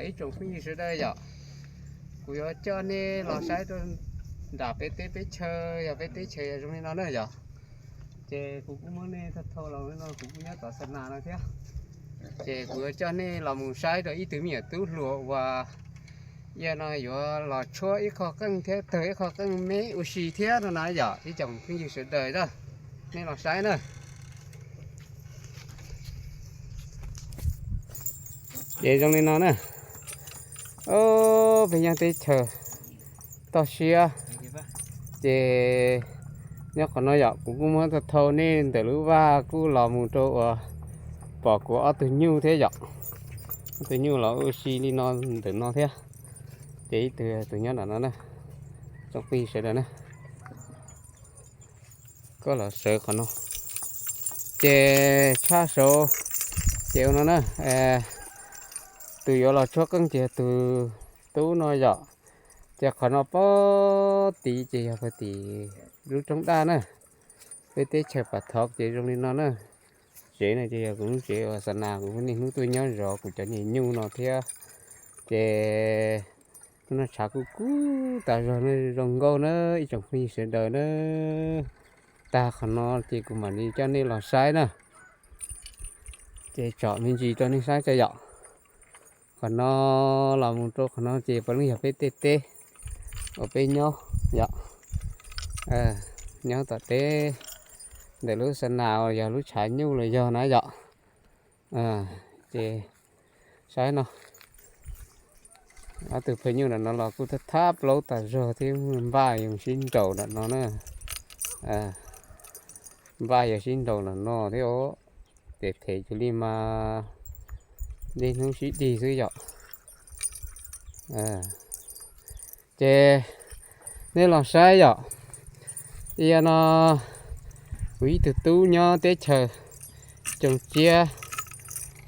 Ib tsoom phooj ywg sawv daws yom, kuv yuav coj nej los saib rau nram peb teb peb chaw, yog peb teb chaws yog zoo li no na yom. Ces kuv kuj muab nej thau thau los no, kuv kuj nyob tom Xas Nas no thiab. Ces kuv yuav coj nej los mus saib rau ib tug me nyuam tub hluas uas yog no yuav los tshuab ib qho qeej thiab tawg ib qho qeej me ua si thiab no na yom, ib tsoom phooj ywg sawv daws na, nej los saib na. Ces zoo li no na, peb nyob teb chaws toj siab, ces nyob qhov no yom, kuv kuj muab thau thau nej ntawm lub vaj kuj los mus rau uas pom kuv ob tug nyuj thiab yom. Ob tug nyuj los ua si li no ntawm no thiab. Ces ib tug tus nyob nram no na, tsoom phooj ywg sawv daws na, koj los sawv qhov no. Ces tshaj saud, ces ua no na, tus yuav los tshuab qeej ces yog tus tub no yom. Ces qhov no pob tid ces yog puag tim lub roob daj na. Peb teb chaws Pam Thov ces zoo li no na. Tsev no ces yog kuv lub tsev uas Xas Nas kuv niaj hnub tuaj nyob zov kuv cov niag nyuj no thiab. Ces hnub no tshav kub kub tas zog na, zoo nkauj na ib tsoom phooj ywg sawv daws na. Tag qhov no ces kuv mam li coj nej los saib na. Ces tsom me ntsis rau nej saib tso yom. Qhov no los mus rau qhov no ces puav leej yog peb tej teb uas peb nyob yom. Nyob tom teb ntawm lub Xas Nas uas yog lub tshav nyuj los yog na yom. Ces saib no, ob tug phaw nyuj nram no los kuj thab thab plaub tas zog thiab, npaj yuav sib nraus nram no na. Npaj yuav sib nraus nram no thiab os. Ces them cia li mas niaj hnub sib dig xwb yom. Ces nej los saib yom, ib yam no kuv ib tug tub nyob teb chaws Coom Tsiab,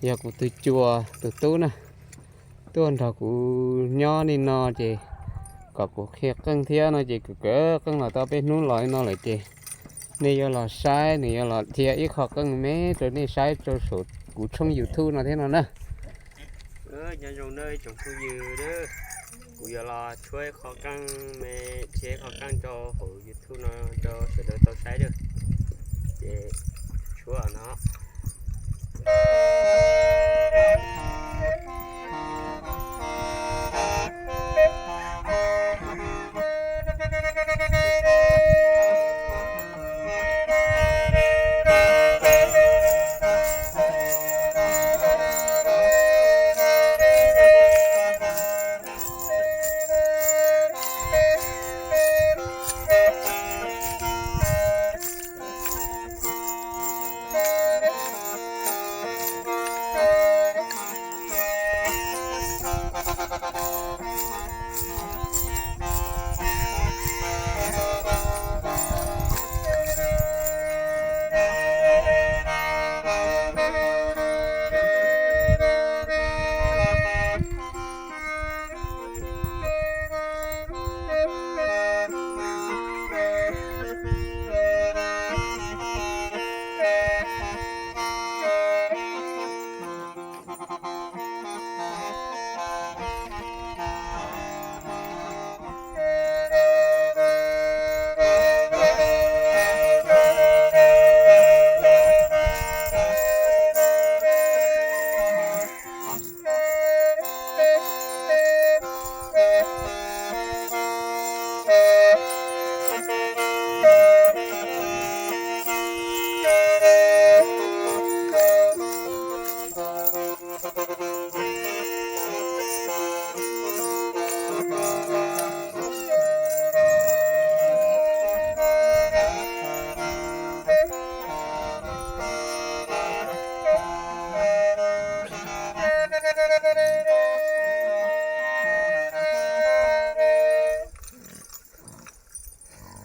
yog kuv tus cuas tus tub na, tuaj nrog kuv nyob li no ces kom kuv qhia qeej thiab no ces kuv kawm qeej los tau peb hnub los li no lawm ces nej yuav los saib, nws yuav los dhia ib qho qeej me rau nej saib rau saum kuv tshooj YouTube no thiab no na. Nyob zoo nawb ib tsoom phooj ywg, kuv yuav los tshuab ib qho qeej me, dhia ib qho qeej rau hauv YouTube no rau sawv daws tau saib na. Ces tshuab no.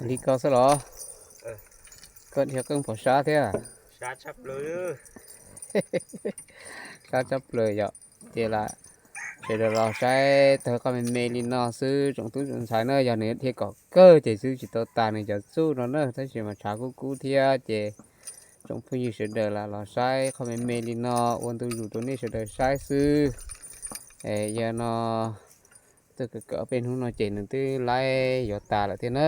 Li ko xwb los? Koj dhia qeej pom sab thiab. Sab tshaj plaws yom. Ces lam sawv daws los saib tawg qoj me me li no xwb tsoom tub tsoom ntxhais na, yog nws dhia kom kawg ces xwb tsis tau tas nws cov txuj no na, tab sis mas tshav kub kub thiab ces tsoom phooj ywg sawv daws lam los saib qhoj me me li no ua ntu zus rau nej sawv daws saib xwb. Es yog no tuaj kawm kawm ob peb hnub no ces nws twb laib yuav tas lawm thiab na.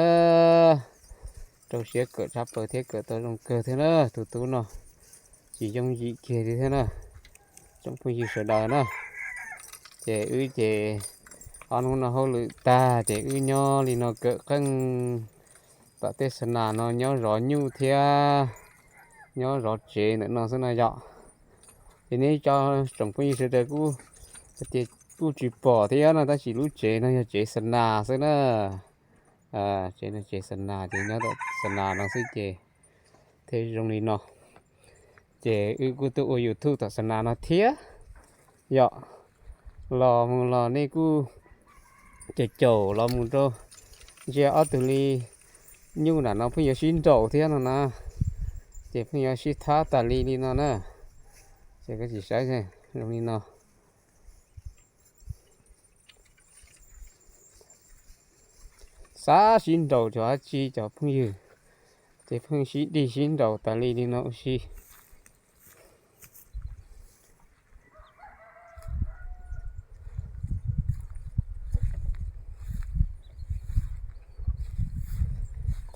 Rau siab kawm tshaj plaws thiab kawm tau zoo kawg thiab na. Tus tub no tsis yooj yim kiag li thiab na, tsoom phooj ywg sawv daws na. Ces wb ces ob hnub no hauj lwm tag ces wb nyob li no kawm qeej tom tej xa nas no, nyob zov nyuj thiab nyob zov tsev ntawm no xwb no yom. Ces nej cov tsoom phooj ywg sawv daws kuj hais tias kuj tsis pom thiab no, tab sis lub tsev no yog tsev xa nas xwb na. Tsev no tsev xa nas ces nyob tom xa nas no xwb ces thiaj zoo li no. Ces wb kuj tuaj ua YouTube tom xa nas no thiab yom. Los mus los nej kuj caum caum los mus rau, ntsia ob tug li nyuj nram no pheej yuav sib nraus thiab no na. Ces pheej yuav sib thab tas li li no na. Ces koj tsis saib zoo li no. Xav sib nraus cov dab tsi cov phooj ywg, ces pheej sib dig sib nraus tas li li no ua si.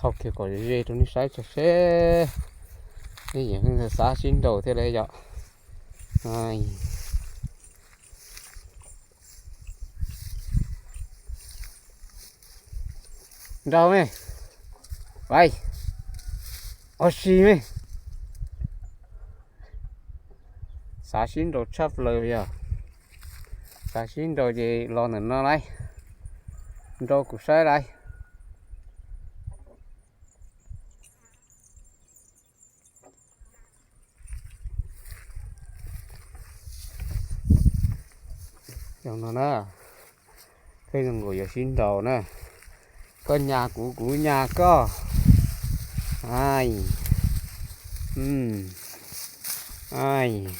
Thauj kiag kom ze rau nej saib tso seb. Nej yeej xav sib nraus thiab lawm yom. Nraus me, ua si me. Xav sib nraus tshaj plaws yog, xav sib nraus ces los ntawm no lauj, nrau kuv saib lauj. Zoo no na, pheej zoo nkaus yuav sib nraus na. Koj nyas kuv, kuv nyas koj. Ai, ai,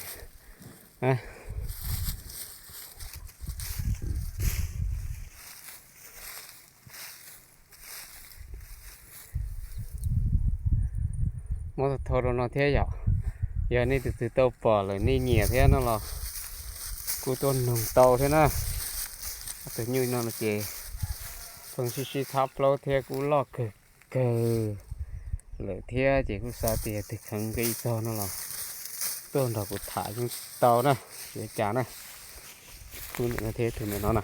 muab thau rau no thiab yom. Yog nej tus twg tau pom lawm nej nyiam thiab no los kuj tuaj noog tau thiab na. Tus nyuj no ces pheej sib sib thab plaub thiab kuj loj kawg kawg lawm thiab ces kuj xav tias tus kheev nqi txog no los tuaj nrog kuv tham yeej tau na, tsis ua cas na. Kuj ntawm no thiab tus ntawm no na.